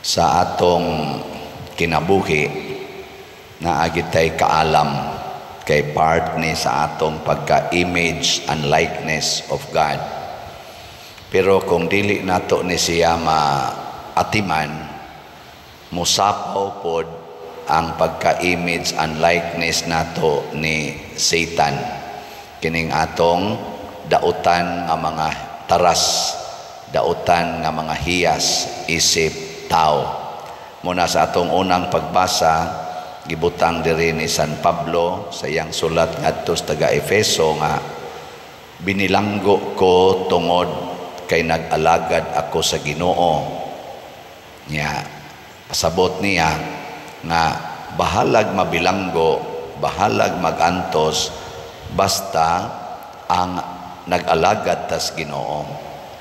Sa atong kinabuhi, naa gitay kaalam kay part ni sa atong pagka-image and likeness of God. Pero kung dili nato ni siya maatiman, musapaw pod ang pagka-image and likeness nato ni Satan. Kining atong dautan nga mga taras, dautan nga mga hiyas isip tao. Muna sa atong unang pagbasa, gibutang diri ni San Pablo sa iyang sulat ngadto sa taga Efeso nga binilanggo ko tungod kay nag-alagad ako sa Ginoo. Nya pasabot niya nga bahalag mabilanggo, bahalag magantos, basta ang nag-alagad tas Ginoo.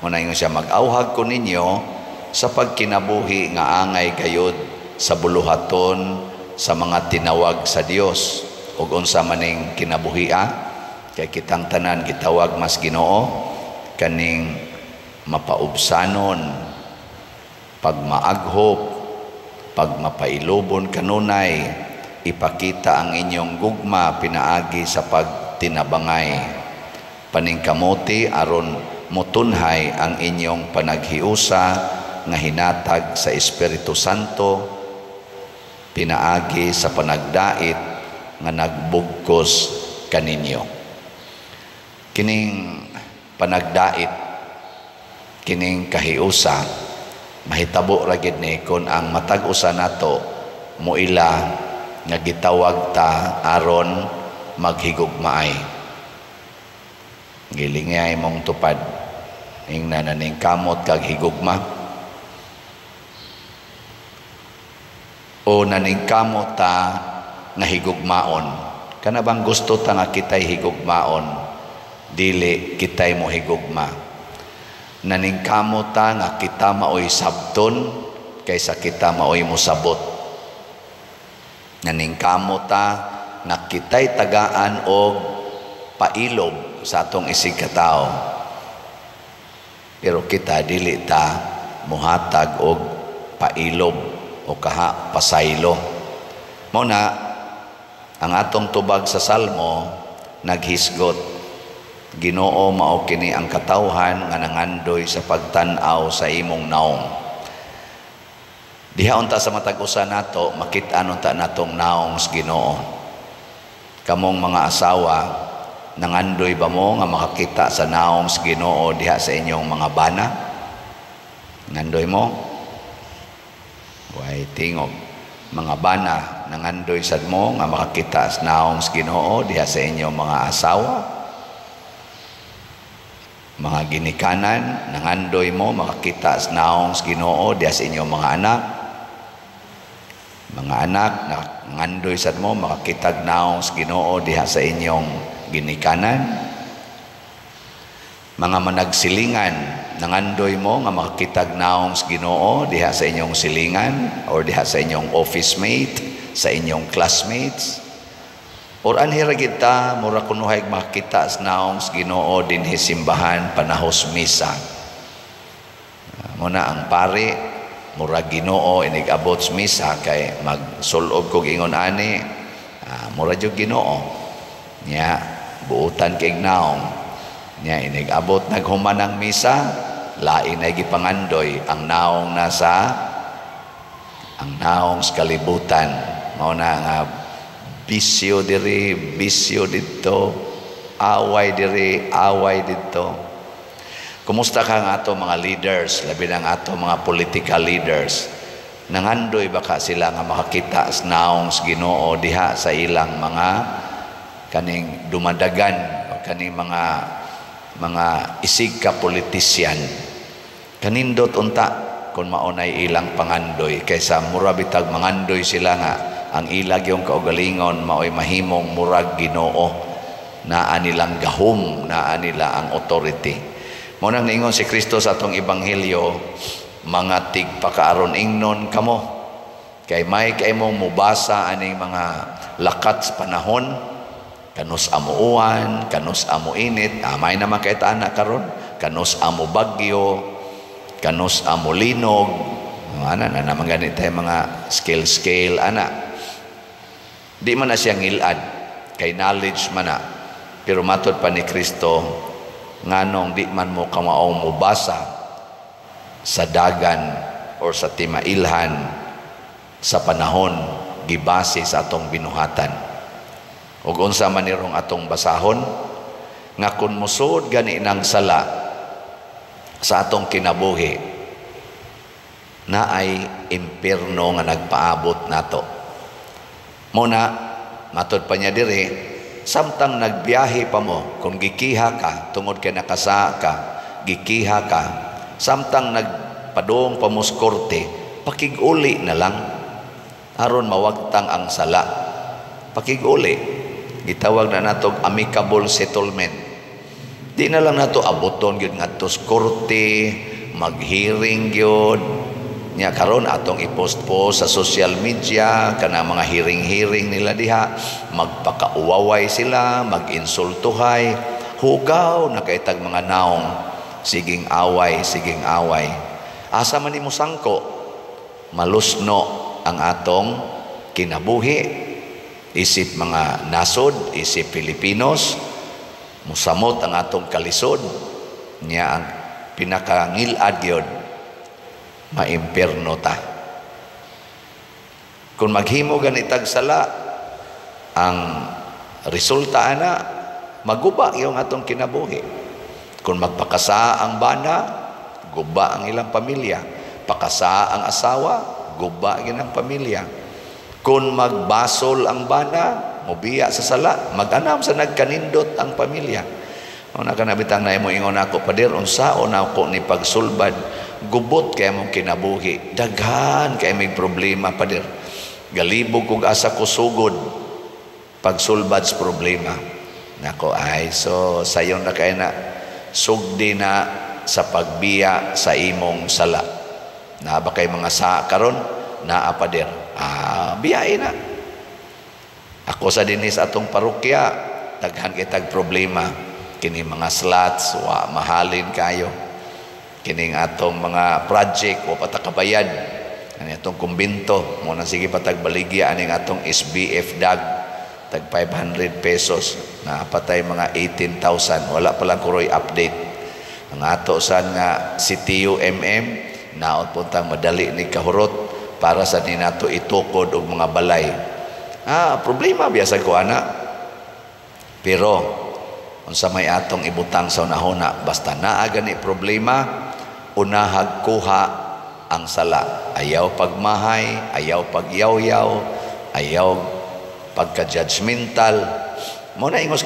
Muna ingon siya, mag-awhag ko ninyo sa pagkinabuhi nga angay gayud sa buluhaton sa mga tinawag sa Dios. Ug unsa maning kinabuhia? Kay kitang tanan gitawag mas Ginoo, kaning mapaubsanon, pagmaaghop, pagmapailubon kanunay, ipakita ang inyong gugma pinaagi sa pagtinabangay. Paningkamuti aron mutunhay ang inyong panaghiusa nga hinatag sa Espiritu Santo pinaagi sa panagdait nga nagbugkos kaninyo. Kining panagdait, kining kahiusa, mahitabo ra gid ni kon ang matag usa nato moila nga gitawag ta aron maghigugmaay. Gilingay mong tupad, ingna na ning kamot kag higugma, o naningkamot ta nga higugmaon. Kana bang gusto ta nga kitay higugmaon, dili kitay mo higugma? Naningkamot ta nga kita maoy sabton kaysa kita maoy mosabot. Naningkamot ta nga kitay tagaan og pailob sa atong isig katao, pero kita dili ta mohatag og pailob o kaha pasaylo. Mao na ang atong tubag sa Salmo naghisgot, Ginoo, mao kini ang katawhan nga nangandoy sa pagtan-aw sa imong naong. Diha unta sa matag usa nato makit-an unta natong naong sa Ginoo. Kamong mga asawa, nangandoy ba mo nga makakita sa naong sa Ginoo diha sa inyong mga bana? Nangandoy mo? Way tingog. Mga bana, nangandoy sad mo nga makakita sa naong sa Ginoo diha sa inyong mga asawa? Mga ginikanan, nangandoy mo makakita sa naong sa Ginoo diha sa inyong mga anak? Mga anak, nangandoy sad mo makakita naong sa Ginoo diha sa inyong ginikanan? Mga managsilingan, nangandoy mo nga makakitag naong sa Ginoo diha sa inyong silingan or diha sa inyong office mate, sa inyong classmates? Or anhi ra gid ta mura kunuhay makita sa naong sa Ginoo dinhi simbahan panahos misa. Muna ang pari mura Ginoo inig abot sa misa kay magsulob kog ingon ani, mura jud Ginoo. Nya buutan kay naong. Nya inig abot naghuman ang misa, lain na gipangandoy ang naong nasa ang naong sa kalibutan. Mao na nga bisyo diri, bisyo didto, away diri, away didto. Kumusta ka ang ato mga leaders, labi na ang ato mga political leaders? Nangandoy ba ka sila nga makakita sa naong sa Ginoo diha sa ilang mga kaning dumadagan o kaning mga isig ka politisyan? Kanindot unta kung maunay ilang pangandoy kaysa mura bitag mangandoy sila nga ang ilag yung kaugalingon maoy mahimong murag Ginoo, naa nilang gahom, naa nila ang authority. Mao nang niingon si Kristo sa atong ebanghelyo, mga tigpakaaron ingnon kamo kay may kay mong mubasa aning mga lakat sa panahon, kanus amo uwan, kanus amo init, may naman kay taana karon, kanus amo bagyo, kanus amo linog, Ana na naman gani tayo mga scale scale ana. Di man na siya ngilad kay knowledge man na. Pero matod pa ni Kristo, nganong di man mo kamao mobasa sa dagan or sa timailhan sa panahon gibase sa atong binuhatan? Ug unsa man nirong atong basahon nga kun mosud gani nang sala sa atong kinabuhi, naay impierno nga nagpaabot nato. Muna matod pa niya diri, samtang nagbiyahe pa mo, kung gikiha ka tungod kay nakasa ka, gikiha ka, samtang nagpadung pa mo sa korte, pakig-uli na lang aron mawagtang ang sala. Pakig-uli, gitawag na nato amicable settlement. Di na lang nato abuton gyud ngadto sa korte, mag-hearing gyud. Nya karon atong i-post po sa social media kana mga hearing-hearing nila diha, magpakauwaway sila, mag-insultuhay, hugaw na kay tag mga naong, siging away, siging away. Asa man nimo sangko? Malusno ang atong kinabuhi. Isip mga nasod, isip Pilipinos, musamot ang atong kalisod. Nya ang pinakangilad gyud, maimpierno ta. Kung maghimo ganitag sala, ang resulta ana, maguba yung atong kinabuhi. Kung magpakasa ang bana, guba ang ilang pamilya. Pakasa ang asawa, guba gyud ang pamilya. Kung magbasol ang bana, mobiya sa sala, mag-anam sa nagkanindot ang pamilya. Una ka nabitang na mo ingon ako, "Pader, unsaon ako ni pagsulbad?" Gubot kay mong kinabuhi. Daghan kay may problema, pader. Galibog kog asa ko sugod pagsulbad sa problema. Nako ay, so sayon na kay na sugdi na sa pagbiya sa imong sala. Naa ba kay mga sa karon? Naa, pader. Ah, biyae na. Ako sa dinhi sa atong parokya, daghan kay tag problema. Kini mga slots, wa mahalin kayo. Kining atong mga project, wa pa ta kabayad. Ani atong kumbinto, mo na sige patag baligya aning atong SBF dag tag 500 pesos na patay mga 18,000, wala pa lang kuroy update. Ang ato san nga CTU MM naot puntang madali ni kahurot para sa ni nato itukod og mga balay. Ah, problema biya sa ko ana, pero unsa may atong ibutang sa unahuna, basta naa gani problema, unahag kuha ang sala. Ayaw pagmahay, ayaw pagyawyaw, ayaw pagka-judgmental. Mo na ingos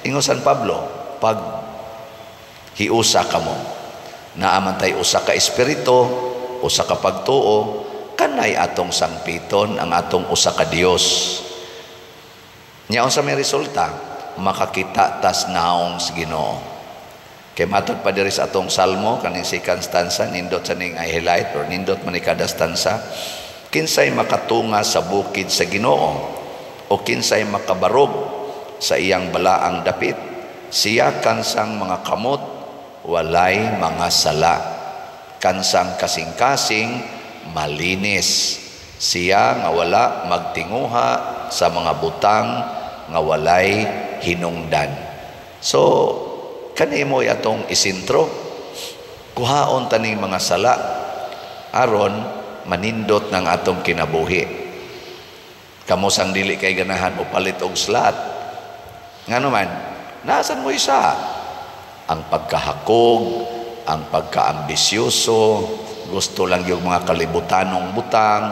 ingos San Pablo, pag hiusa kamo, naa man tay usa ka espiritu, usa ka pagtuo, kanay atong sangpiton ang atong usa ka Dios. Nya unsa may resulta? Makakita tas naong sa Ginoo. Kay matod pa diri sa atong salmo, kaning second stanza, nindot sa ning highlight or nindot man ni kada stanza: "Kinsay makatunga sa bukid sa Ginoo o kinsay makabarog sa iyang balaang dapit? Siya kansang mga kamot walay mga sala, kansang kasing-kasing malinis. Siya nga wala magtinguha sa mga butang nga walay hinungdan." So kanimo atong isintro, kuhaon taning mga sala aron manindot ng atong kinabuhi. Kamo sang dili kay ganahan mo palit og slot, ngano man nasan mo isa ang pagkahakog, ang pagkaambisyoso, gusto lang yung mga kalibutanong butang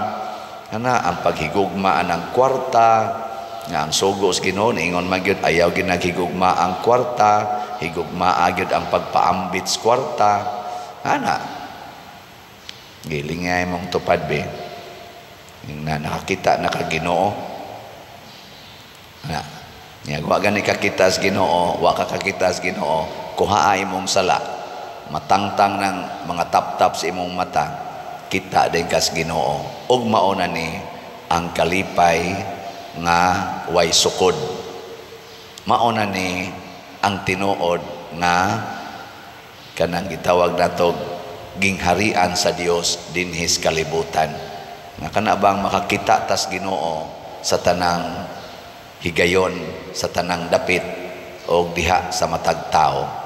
ana, ang paghigugma ang kwarta, nga ang sugo sa Ginoo ingon man gyud, ayaw ginaghigugma ang kwarta, higugma gyud ang pagpaambit sa kwarta ana. Giling nga imong tupad be na nakakita na ka Ginoo na. Nya wa gani kakita sa Ginoo, wa ka kakita sa Ginoo, kuha imong sala, matangtang ng mga tap-tap sa imong mata, kita din kas Ginoo. Ug mao na ni ang kalipay nga way sukod. Mao na ni ang tinuod nga kanang gitawag natog gingharian sa Dios dinhis kalibutan. Nga kana bang makakita tas Ginoo sa tanang higayon, sa tanang dapit o diha sa matag tao.